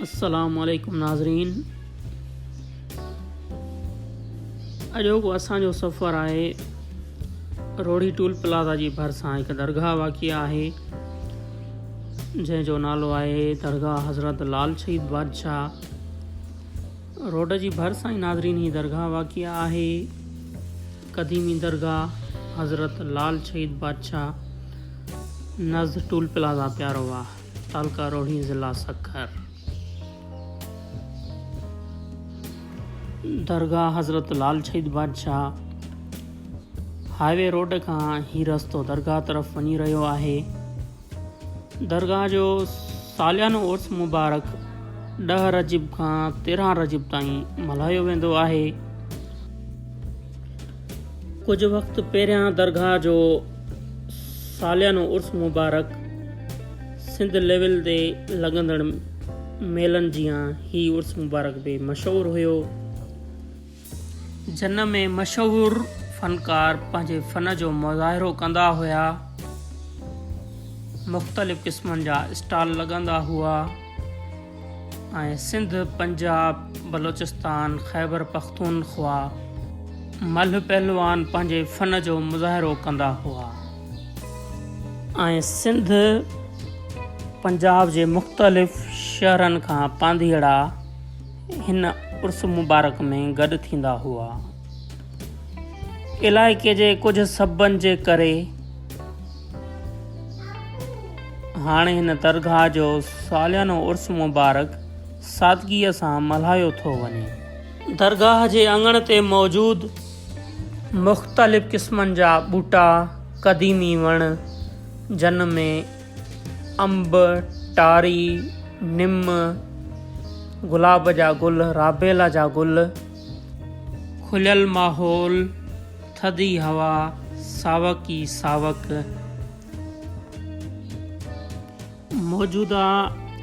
السلام عليڪم ناظرين اڄوڪو اسان جو سفر آهي روهڙي ٽول پلازا جي ڀرسان هڪ درگاهه واقع آهي جنهن جو نالو آهي درگاهه حضرت لال شهيد بادشاهه روڊ جي ڀرسان ئي ناظرين هي درگاهه واقع آهي قديمي درگاهه حضرت لال شهيد بادشاهه نزد ٽول پلازا پيارو واهه تعلقه روهڙي ضلع سکر. درگاهه حضرت لال شهيد بادشاهه هاء وي روڊ کان هي رستو درگاهه طرف وڃي رهيو آهي. درگاهه جو ساليانو عرس مبارڪ ڏهه رجب کان 13 رجب تائين ملهايو ويندو آهي. ڪجهه وقت پهريان درگاهه جو ساليانو عرس مبارڪ سنڌ ليول تي لڳندڙ ميلن جيان هي عرس مبارڪ به مشهور هيو. جن ۾ مشهور فنڪار پنهنجي فن جو مظاهرو ڪندا هيا. مختلف قسمن جا اسٽال لڳندا هئا ۽ سنڌ، پنجاب، بلوچستان، خيبر پختونخوا ملهه پهلوان پنهنجي فن جو مظاهرو ڪندا هئا. ۽ سنڌ، پنجاب جي مختلف شهرن کان پانڌيئڙا هن عرس مبارڪ ۾ گڏ ٿيندا هئا. علائقي جي ڪجهه سببن جي ڪري هاڻي هن درگاهه جو ساليانو عرس مبارڪ سادگيء سان ملهايو ٿو وڃي. درگاهه جي اڱڻ تي موجود مختلف قسمن جا ٻوٽا، قديمي وڻ، جن ۾ انب، ٽاري، نم، گلاب جا گل، رابيل جا گل، کليل ماحول، ٿڌي هوا، ساوڪ ئي ساوڪ. موجوده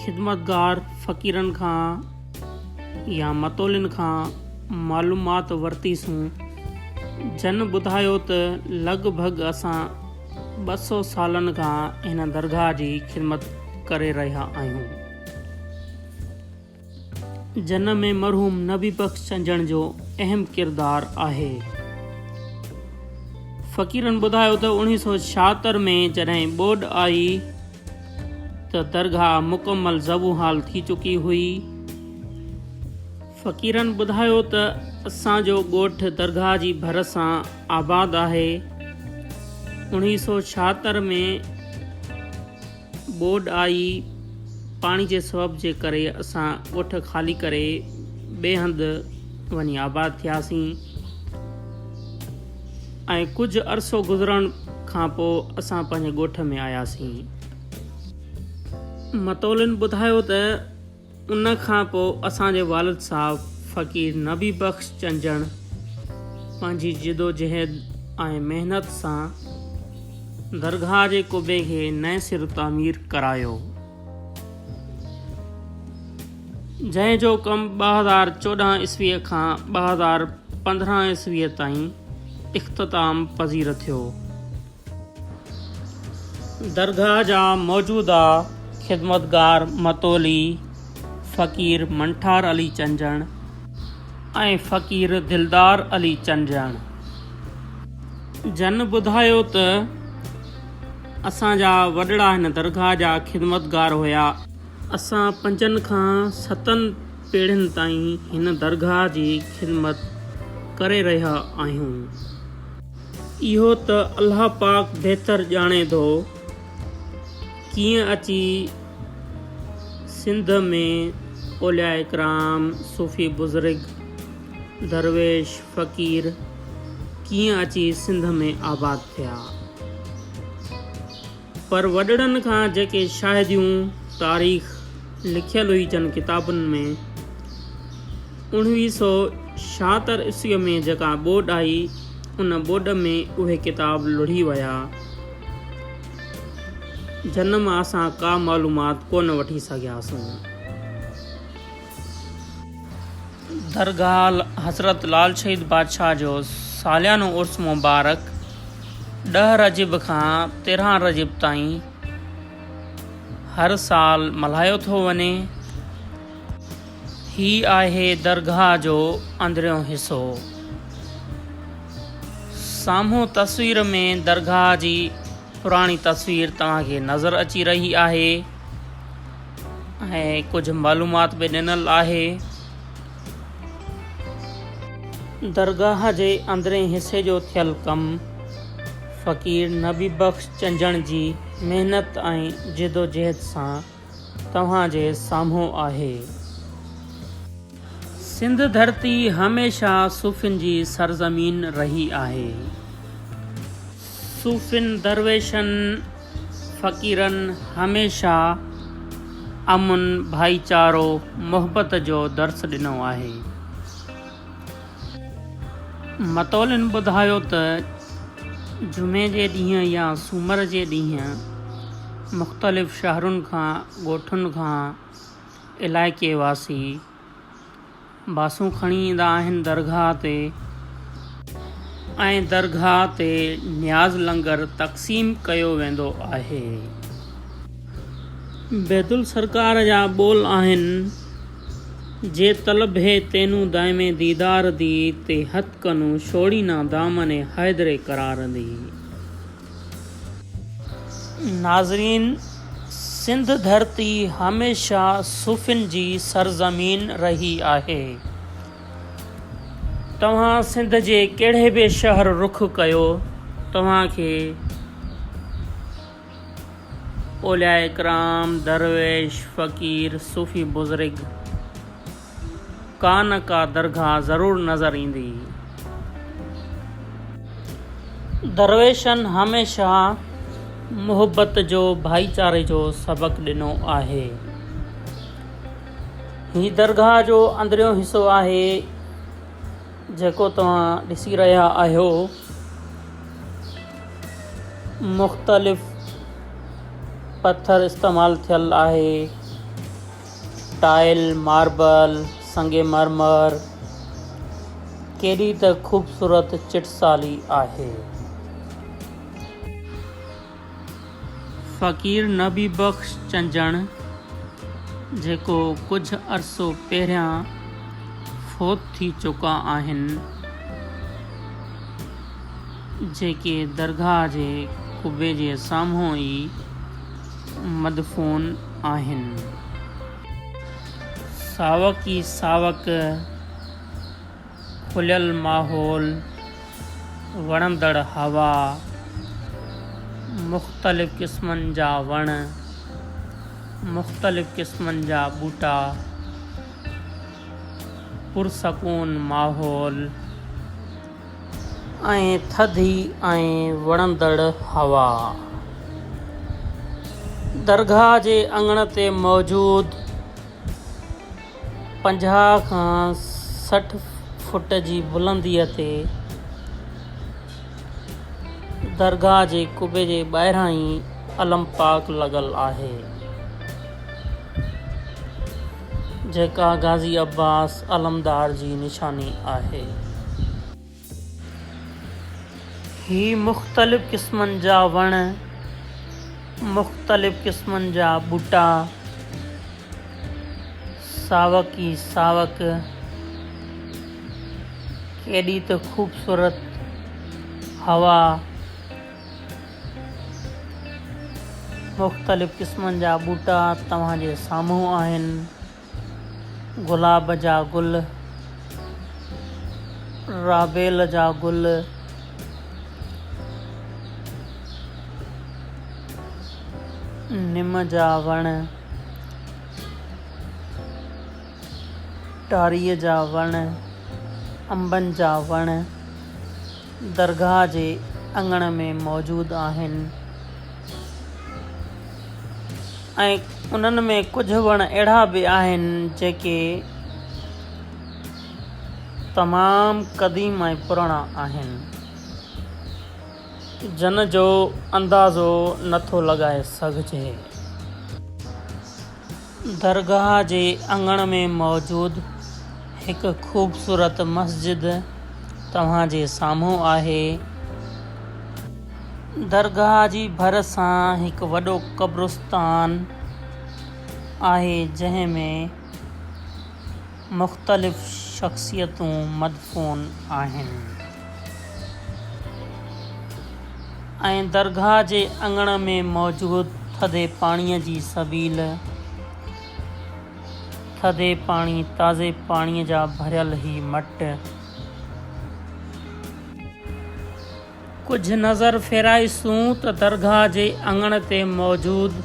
خدمتگار فقيرن کان يا متولين کان معلومات ورتي سون، جن ٻڌايو ته لڳ ڀڳ اسان 200 سالن کان هن درگاهه جي خدمت ڪري رهيا آهيون. جن ۾ مرحوم نبي بخش چنجڻ جو اهم ڪردار آهي. فقيرن ٻڌايو ته 1976 ۾ جڏهن ٻوڏ آئي ته درگاهه مڪمل زبون حال ٿي چڪي هئي. فقيرن ٻڌايو ته اسان جو ڳوٺ درگاهه جي ڀر سان آباد آهي. 1976 ۾ ٻوڏ آئي، پاڻي جي سبب جي ڪري اسان ڳوٺ خالي ڪري ٻئي هنڌ وڃي آباد ٿياسين ۽ ڪجهه عرصو گذرڻ کان پوء اسان پنهنجي ڳوٺ ۾ آياسين. متولين ٻڌايو ته ان کان پوء اسان جي والد صاحب فقير نبي بخش چنجڻ پنهنجي جدوجهد ۽ محنت سان درگاهه جي قبي کي نئين سر تعمير ڪرايو، جنهن جو ڪم 2014 عيسويء کان 2015 عيسويء تائين اختتام پذير ٿيو. درگاهه جا موجوده خدمتگار متولي فقير منٺار علي چنجڻ ۽ فقير دلدار علي چنجڻ جن ٻڌايو ته اسان جا وڏڙا هن درگاهه جا خدمتگار هيا. اسان پنجن کان ستن پيڙهين تائين هن درگاهه جي خدمت ڪري رهيا آهيون. اهو ته الله پاڪ بهتر ڄاڻي ٿو ڪيئن اچي سنڌ ۾ اولياء ڪرام، صوفي بزرگ، درويش، فقير ڪيئن اچي سنڌ ۾ آباد ٿيا. پر وڏڙن کان جيڪي شاهديون، تاريخ، لکيل هئي جن ڪتابن ۾ 1976 عيسويء ۾ جيڪا ٻوڏ آئي ان ٻوڏ ۾ اهي ڪتاب لڙهي ويا جن مان اسان ڪا معلومات ڪونه وٺي سگهياسون. درگاهه حضرت لال شهيد بادشاهه جو ساليانو عرس مبارڪ ڏهه رجب کان 13 رجب تائين هر سال ملهايو ٿو وڃي. هي آهي درگاهه جو اندريون حصو. سامهون تصوير ۾ درگاهه جي پراڻي تصوير توهان کي نظر اچي رهي آهي ۽ ڪجهه معلومات به ڏنل آهي. درگاهه جي اندرين حصي جو ٿيل ڪم فقير نبي بخش چنجڻ جي محنت ۽ جدوجهد سان توهان جي سامهون آهي. سنڌ ڌرتي هميشه صوفين جي سرزمين رهي آهي. صوفين، درويشن، فقيرن هميشه امن، ڀائيچارو، محبت جو درس ڏنو آهي. متولين ٻڌايو ته جمعي جي ڏينهن يا سومر جي ڏينهن مختلف شهرن کان ڳوٺن کان علائقي واسي باسون کڻي ايندا آهن درگاهه تي ۽ درگاهه تي نياز لنگر تقسيم ڪيو ويندو آهي. بيدل سرڪار جا ٻول آهن، جي طلب هي تينون دائمي ديدار the تي هٿ ڪنون شوڙي نا دامن حيدري قرار the. ناظرين سنڌ ڌرتي هميشه صوفين جي سرزمين رهي آهي. توهان سنڌ جي ڪهڙي به شهر رخ ڪيو توهان کي اولياء ڪرام، درويش، فقير، صوفي بزرگ ڪا نه ڪا درگاهه ضرور نظر ايندي. درويشن هميشه محبت جو ڀائيچاري جو سبق ڏنو آهي. هي درگاهه جو اندريون حصو آهي جيڪو توهان ڏسي رهيا آهيو. مختلف پٿر استعمال ٿيل آهي. ٽائل، ماربل، سنگ مرمر، ڪيڏي ته خوبصورت چٽسالي آهي. فقير نبي بخش چنجڻ جيڪو ڪجهه عرصو پهريان فوت ٿي چڪا آهن، جيڪي درگاهه جي قبي جي سامهون ئي مدفون آهن. ساوڪ ئي ساوڪ، کليل ماحول، وڻندڙ هوا، مختلف قسمن جا وڻ، مختلف قسمن جا ٻوٽا، پرسڪون ماحول. ۽ ٿڌي ۽ وڻندڙ هوا. درگاهه جي اڱڻ تي موجود 50 کان 60 فٽ جي بلنديء تي درگاهه جي قبي جي ٻاهران ئي علم پاڪ لڳل آهي، جيڪا غازي عباس علمدار جي نشاني آهي. هي مختلف قسمن جا وڻ، مختلف قسمن جا ٻوٽا، ساوڪ ئي ساوڪ، ڪيڏي ته خوبصورت هوا، مختلف قسمن جا ٻوٽا توهان جي سامهون آهن. گلاب جا گل، رابيل جا گل، نم جا وڻ، ٽاريء جا وڻ، انبن جا وڻ درگاهه جي اڱڻ ۾ موجود آهن ۽ انهن ۾ ڪجهه وڻ اهڙا به آهن جيڪي تمام قديم ۽ پراڻا آهن جن جو اندازو نٿو لڳائي سگهجي. درگاهه جي اڱڻ ۾ موجود هڪ خوبصورت مسجد توهان جي سامهون آهي. درگاهه جي ڀر سان هڪ وڏو قبرستان آهي جنهن ۾. مختلف شخصيتون مدفون آهن ۽ درگاهه جي اڱڻ ۾ موجود ٿڌي پاڻيء جي سبيل، ٿڌي پاڻي تازي پاڻيء جا ڀريل هي مٽ. ڪجهه نظر ڦيرائيسون ته درگاهه جي اڱڻ تي موجود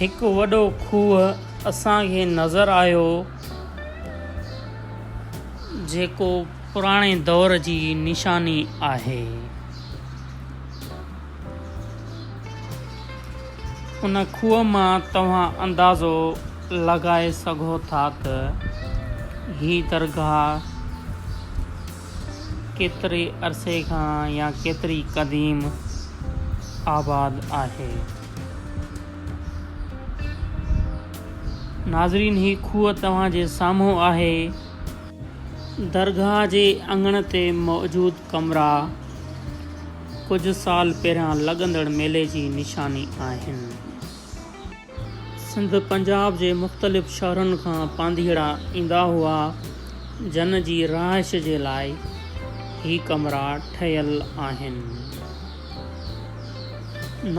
هڪ وڏو کوهه اسان کي نظر آيو، جيڪو پراڻي دور جي نشاني آهي. ان کوهه مان توهان اندازو لڳائي سگهو ٿا ته هي درگاهه ڪيتري عرصي کان يا ڪيتري قديم آباد آهي. ناظرين هي کوهه توهان جي سامهون آهي. درگاهه جي اڱڻ تي موجود ڪمرا ڪجهه سال پهريان لڳندڙ ميلي جي نشاني آهن. سنڌ پنجاب جي مختلف شهرن کان پانڌيئڙا ايندا هئا جن جي رهائش جي لاء هي ڪمرا ٺهيل آهن.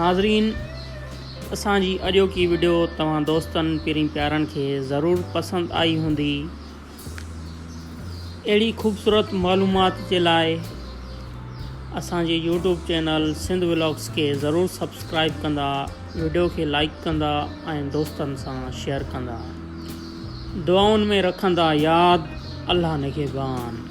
ناظرين اسان جي اڄوڪي وڊيو توهان دوستن پرين پيارن کي ضرور پسند آئي هوندي. اهڙي خوبصورت معلومات جي لاء اسان جي يوٽيوب چينل سنڌ ولاگس کي ضرور سبسڪرائب ڪندا وڊيو کي لائيڪ ڪندا ۽ دوستن سان شيئر ڪندا دعائن ۾ رکندا ياد الله نگهبان.